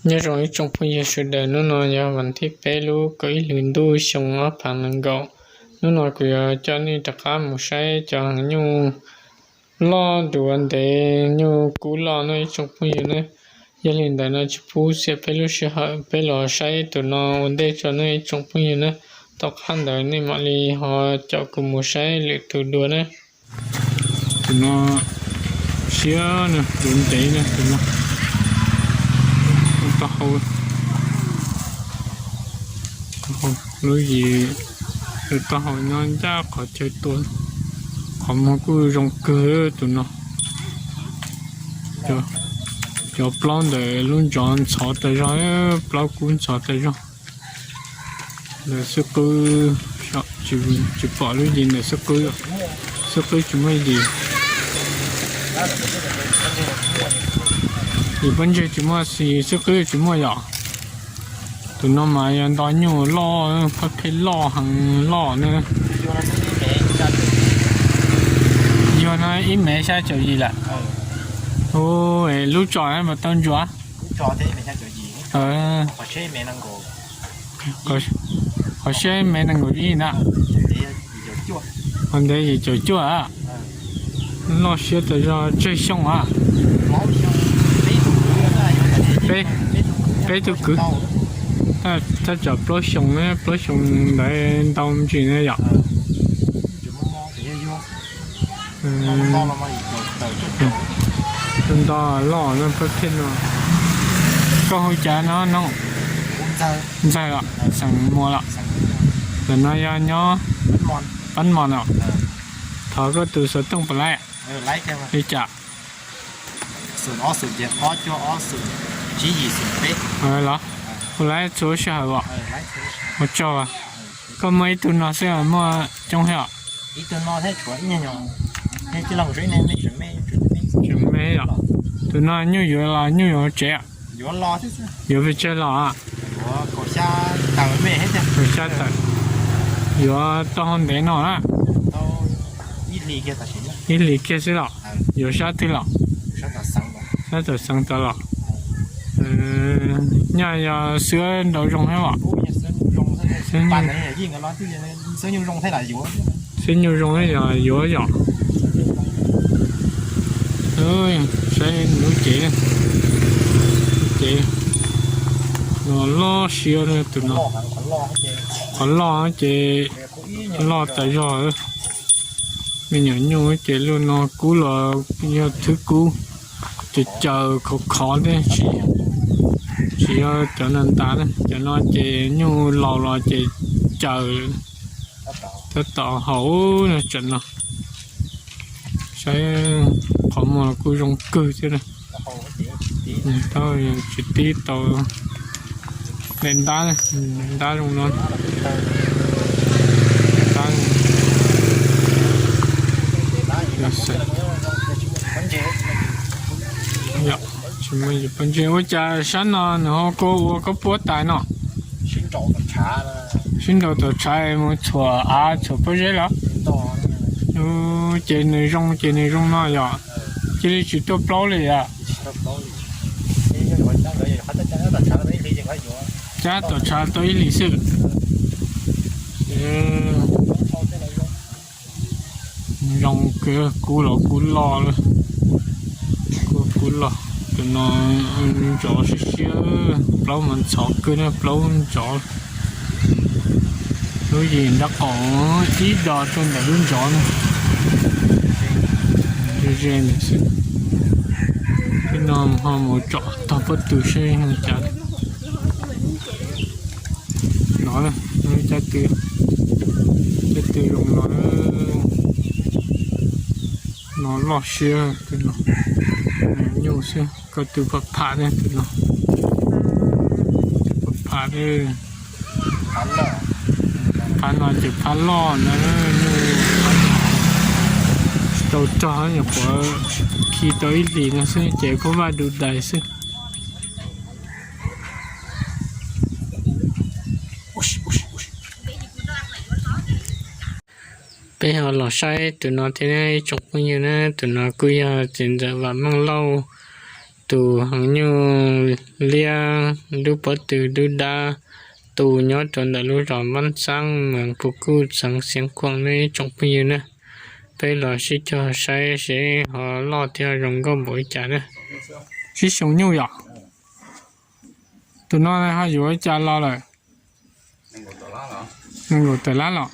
Nyob zoo ib tsoom phooj ywg sawv daws, hnub no yog vas thib peb lub kaum ib hlis ntuj xyoo ob phav nees nkaum. Hnub no kuv yuav coj nej rov qab mus saib cov heev nyuj loj dua ntev, nyuj kub loj no ib tsoom phooj ywg na. Yog li ntawd no tsis pub xiam peb lub sij hawm, peb los saib tus no ua ntej tso na ib tsoom phooj ywg na. Tom qab ntawd nej mam li ho caum kuv mus saib lwm tus dua na. Tus no siab na, dua ntev na, tus no. Taub hau, lub yim, taub hau nyob ncaj qhov chaw tua, qhov muag kuj zoo kawg tus no. Cov plaub ntawm lub ntsov ntxhov tas zog, plaub kub ntxhov tas zog. Ntawm xub qwb, tsis pom lub yim ntawm xub qwb, xub qwb tsis muaj yim. Yim pob ntseg tsis muaj, xub qwb tsis muaj yom. Tus no mas yog nto nyuj loj, pab pheej loj heev loj na. Yog no ib mev xya caum yim lawm. Hu, lub tso mas tau ntsuav. Qhov siab ib mev nees nkaum ib na. Qhov ntev yim caum cuaj a. Loj siab tas zog, tsawg xyoo a? Peb tug kwv, thaj tsam plaub xyoo, plaub xyoo ntawd ntau ntsis na yom. Tus nto loj no pab pheej no. Koj hu cas no no? Ntxawg, xeem Muas los? Ntawm no yog nyob Pab Mos no. Thov koj tus xov tooj puas laib? Li cas? Los, puas laib txhua sij hawm os? Ua tsaug. Koj muaj ib tug no xwb muaj coob thiab os? Tseem me os. Tus no nyuj yuav los nyuj yuav tsev? Yuav pes tsawg los? Kaum xya tawm. Yuav tau hau ntev no na? Ib hlis kiag xwb los? Yuav sab twg los? Sab tom xeev tod los? Nyaj yog xwb nraum zoo thiab os? Xwb nyuj zoo yog yuav yom. Saib lub cev, lub cev no loj siab tus no. Qhov loj ces loj tas zog. Me nyuam nyuj ces lub no kub los yog thwb kub, ces caws khov khov thiab, tsis yog cov ntas ntas, cov no ces nyuj laus los ces caws tab tom haus no tsam no. Saib qhov muag kuj zoo kawg thiab na. Tsis tib tau daim ntab, daim ntab zoo no. Tsis muaj yim pob ntseg. Ua cas sab no nws ho kua ua koj puab tais no? Sib nraus tom tshav mus txhuam av txhuam pob zeb los? Ces nws zoo, ces nws zoo no yom. Cia li tsis tuaj plaub li yom. Cab tom tshav tau ib hlis xwb. Zoo kawg, kub los kub loj, kub kub loj. Tus no ntsov siab siab, plaub mas ntxhov kawg na, plaub ntsov. Lub yim nrab qaum ib do rau ntawm lub ntsov na. Ze ze ntawd xwb. Tej no ho mus tsom tog pob tw seb ua cas. No, cab tw, cab tw zoo no. No loj siab, tus no nyuj xwb, ko tw pham pham ne tus no. Tw pham pham ne. Phab no ces phab loj na, nyuj tsis tau rog, nyuam qhuav khi tau ib hlis no xwb ces kuj vaj du dais xwb. Peb ho los saib tus no thiab ib tsoom phooj ywg na, tus no kuj yog txiv ntxawm Vam Meej Lauj tus heev nyuj liab dub pob tw dub dab tu nyob rau ntawm lub zos Npab Xaab, moos Pus Kuj, xeev Xiav Khuam ne ib tsoom phooj ywg na. Peb los sib cog saib seb ho loj thiab zoo nkauj npaum li cas na. Sib xyoos nyuj yom. Tus no ho yuav li cas los lawm? Nees nkaum tawm lab los?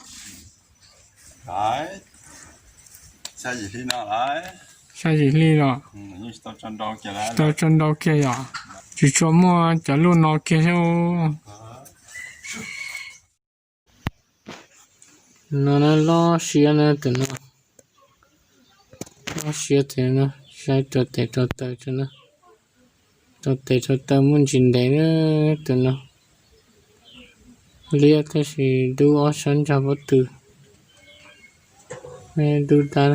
Xya yim hli los? Tsis tau tso ntau kiag yom? Tsis tshua muaj cov luaj no kiag thiab. No na, loj siab na tus no. Loj siab tiag na, saib rau tes rau taw tso na. Rau tes rau taw muaj ntsis ntev na tus no. Liab tab sis dub ob sab ntsag pob tw. Dub dab.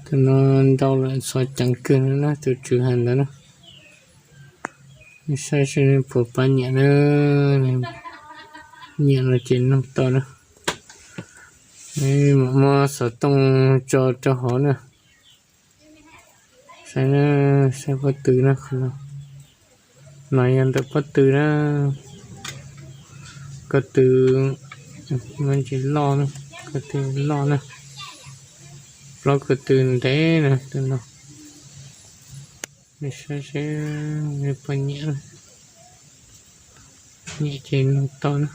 Tus no nrau lawm txhos ceev kawg na, tus tswv hais ntawd na. Saib seb puas pab nyiam na. Nyiam no ces nug tau na. Mam muab xov tooj tso rau hauv na. Saib, saib pob tw na. No yog ntawm pob tw na. Ko tw muaj ntsis loj na, ko tw loj na. Plaub ko tw ntev na tus no. Saib seb puas nyiam, nyiam ces nug tau na.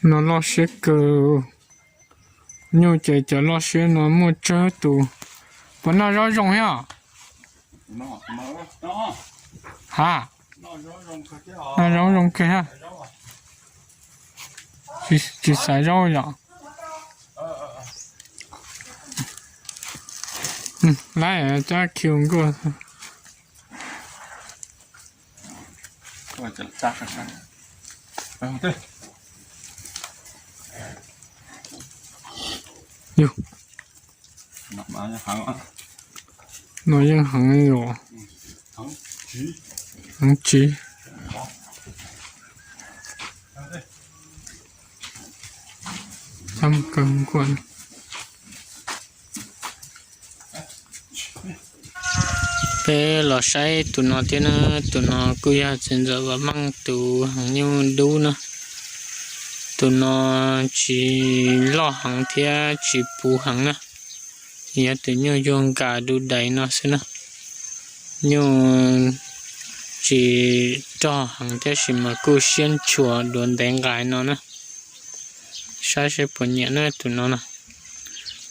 No loj siab kawg. Nyuj ces cov loj siab no muaj tsawg tus. Puas noj zaub zoo thiab? Ha, noj zaub zoo kawg thiab. Tsis xaiv zaub yom? Laib cab khiu nkuaj. Yog, no yeej heev li os. Heev tsiv. Cab mus kawg nkuaj. Peb los saib tus no thiab na, tus no kuj yog txiv ntxawm Vam Meej tus heev nyuj dub na. Tus no tsis loj heev thiab tsis puv heev na, yog tus nyuj yuag nkag du dais no xwb na. Nyuj tsis rog heev tab sis mas kuj siab ntshuas duav ntev nqais no na. Saib seb puas nyiam na tus no na.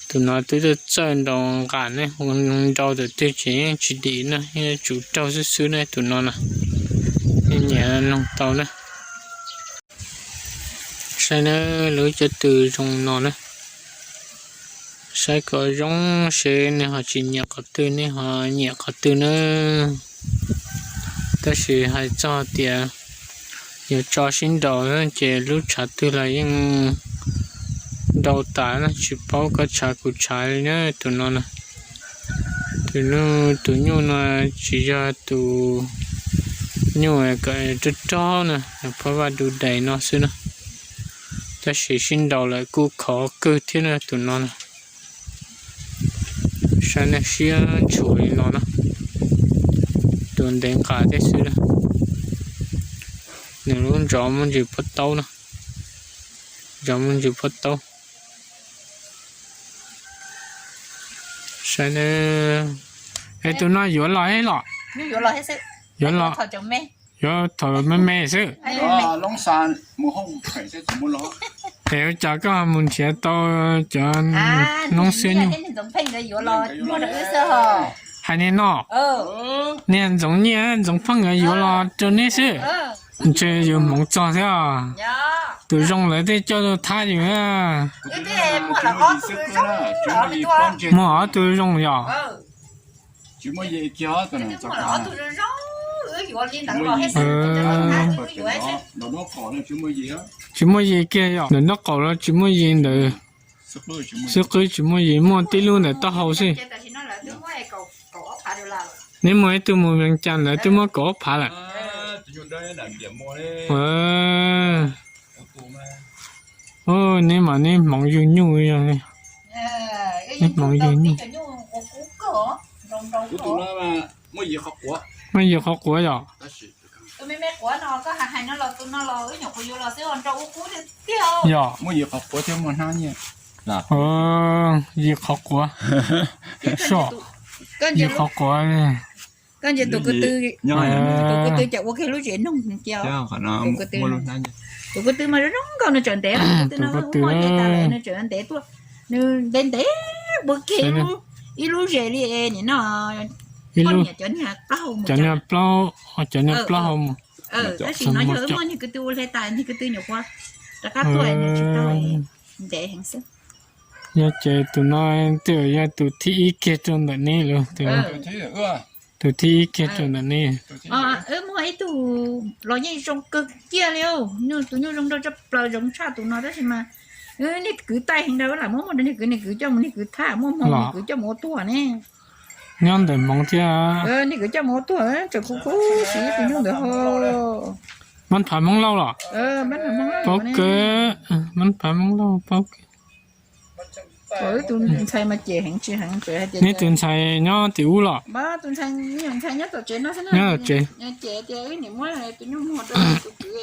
Tus no twb txawj nrau nqas ne, nrau thaum twg ces yeej tsis dim na, yeej tsum raug xwb xwb ne tus no na. Yeej nyiam noog tau na. Saib na, lub cov tw zoo no na. Saib kom zoo seb nej ho tsis nyiam qhov twg, nej ho nyiam qhov twg na. Tab sis hais txog tias yuav tso sib nraus ces lub tshav twg los yeej nrau tas na, tsis paub koj tshav kuv tshav li na tus no na. Tus, tus nyuj no tsis yog tus nyuj kom rog rog na, phab vaj du dais no xwb na. Tab sis sib nraus lawm kuj khov kawg thiab na tus no na. Saib nej, siab ntshuas li no na. Duav ntev nqas thiab xwb na. Nws lub ntsov muaj ntsis pob taub na. Ntsov muaj ntsis pob taub. Saib na. Es tus no yuav los los? Yuav los, yuav thaum me me xwb. Es ua cas koj mus nrhiav tau cov noob xwb nyuj? Hais niag no, niag Ntxoov Nyiaj Ntxoov Pheej nkawd yuav los rau neb xwb. Ntshe yus hmoov txog thiab. Tus zoo lawv thiaj coj tuaj thab yus. Muaj ob tug zoo yom? Tsis muaj yis kiag yom? Ntawm nraub qaum los tsis muaj yis, ntawm xub qwb tsis muaj yis, muaj tib lub ntawm taub hau xwb. Neb muaj ib tug mus Vees Cas ntawd twb muab kaum ob phav lawm. Neb mas neb hmoov yug nyuj, neb hmoov yug nyuj. Muaj yim qhov quav yom? Yog, muaj yim qhov quav thiab muaj hnab nyiaj. Yim qhov quav. Soj, yim qhov quav. Koj ntsia tus ko tw, tus ko tw cas ua kiag lub zes noog cia. Tus ko tw mas zoo nkauj, nws tseem ntev, tus ko tw no wb muaj ntev tas lawm, nws tseem ntev tuaj, nws ntev ntev ua kiag ib lub zes li es nim no poj niam cov niag plaub hau mus, cov niag plaub, cov niag plaub hau mus. Tab sis no yog wb muaj niag ko tw ua hle tas, niag ko tw nyuam qhuav rov qab tuaj nws tsis tau, ntev heev xwb. Yog ces tus no twb yog tus thib ib kiag rau ntawm neb lawm. Tus thib ib kiag rau ntawm neb. Wb muaj ib tug los yeej zoo kawg kiag li, tus nyuj zoo nraug tshaj plaws, zoo tshaj tus no tab sis mas niag kwv taij heev ntawd lam muab muag rau niag kwv, niag kwv coj mus, niag kwv thaj muaj hmoo niag kwv coj mus ua tuag ne. Nyob ntawm hmoov thiab. Niag kwv coj mus ua tuag, tseem khuv khuv siv tus nyuj ntawd ho. Mab phav Hmoob Lauj los? Paub kawg, mab phav Hmoob Lauj paub kawg. Wb tus ntxhais mas cem heev tsis heev. Neb tus ntxhais nyob tim ub los? Nyob tom tsev. Tus nyuj muab tus kwv,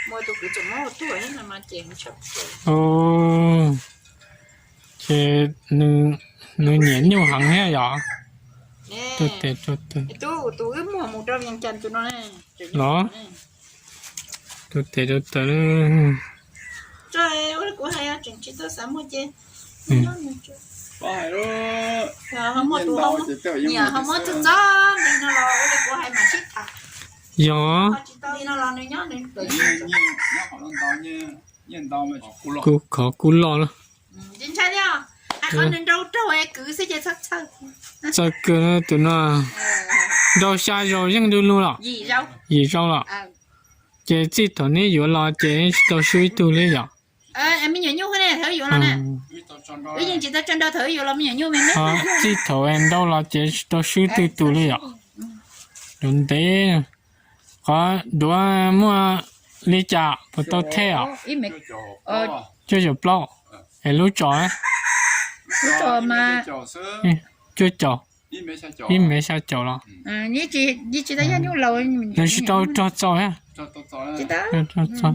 muab tus kwv tseem muab ua tuag, ces nws nyiam nyuj heev thiab yom? Tuag tes tuag taw. Tus wb muag mus rau Vias Cas tus no los? Tuag tes tuag taw. Kuv hais tseem tsis tau xav muag ces nyiam ho muab txog txog li no los ua li kuv hais mam sib tham. Yog. Tsis tau li no los nws nyob nws kuj khov kuj loj lawm. Tsis ntshai li os, hais qhov nws nrau raug kwv xwb ces txhawj txhawj. Txawj kawg tus no. Nrau xya zaus yeej du lug los? Yim zaus los? Ces txij thaum neb yuav los ces tsis tau swb ib tug li yom? Me nyuam nyuj ne, thaum wb yuav los na. Wb yeej tsis tau tso nrau thaum wb yuav los me nyuam nyuj me me. Txij thaum nrau los ces tsis tau swb twg tus li yom? Duav ntev. Qhov duav muaj li cas puas tau thej os? Cuaj caum plaub. Es lub tsos? Lub tsos mas cuaj caum. Ib mev xya caum los? Yeej tsis tau yog nyuj laus. Nws tsis tau rog txaus thiab.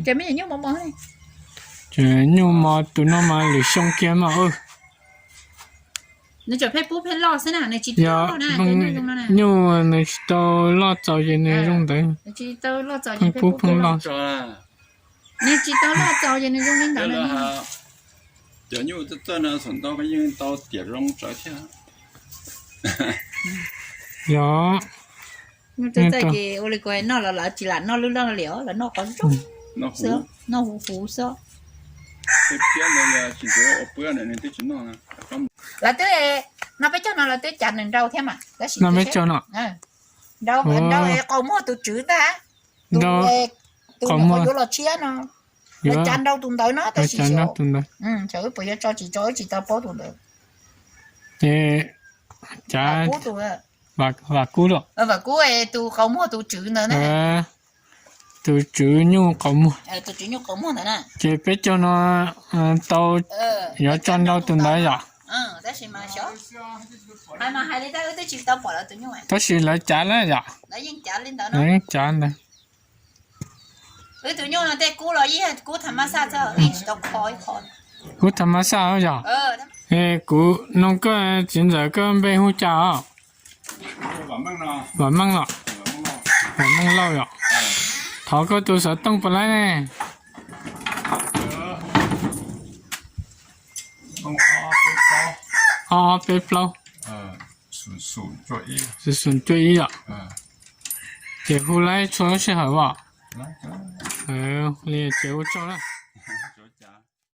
Ces me nyuam nyuj mos mos. Ces nyuj mos tus no mas lwm xyoo kiag mas. Nws tseem pheej pub pheej loj xwb na, nws tsis tau loj na, nyuj nws tsis tau loj txaus ces nws zoo ntawd. Pheej pub pheej loj. Nws tsis tau loj txaus ces nws zoo li ntawd na. Cov nyuj txawj txawj no xam ntau yeej tau tiam zoo tsawv thiab. Yog. Nyuj txawj txawj ces ua li kuv noj los lawv tsis lam noj lwj loj li os, lawv noj qhov zoo xwb, noj huv huv xwb. Lawv twb, no peb caug no lawv twb cav nws nrau thiab mas tab sis nrau, nrau qau muag tus tswv ntag. Tus, tus nyuam qhuav yuav los tshiab no, lawv cav nrau tus ntawd no tab sis xyov wb puas yuav tso tsis tso, wb tsis tau paub tus ntawd. Ces cav Vam Kub, Vam Kub tus qau muag tus tswv ntawd na. Tus tswv nyuj qau muag. Tus tswv nyuj qau muag ntawd na. Ces peb caug no tau yuav tso nrau tus ntawd yom? Tab sis lawv cav lawm yom? Lawv yeej cav ntawd. Wb tus nyuj no tej kub los yeej kub thav mab xaj xwb, yeej tsis tau kho ib qho. Kub thav mab xaj yog? Kuv nug koj txiv ntxawm koj npe hu cas os? Vam Meej los? Vam Meej Lauj yom? Thov koj tus xov tooj puas laib ne? Ob ob peb plaub. Xum xum cuaj ib yom? Ces hu laib txhua lub sij hawm os. Li ces ua tsaug na.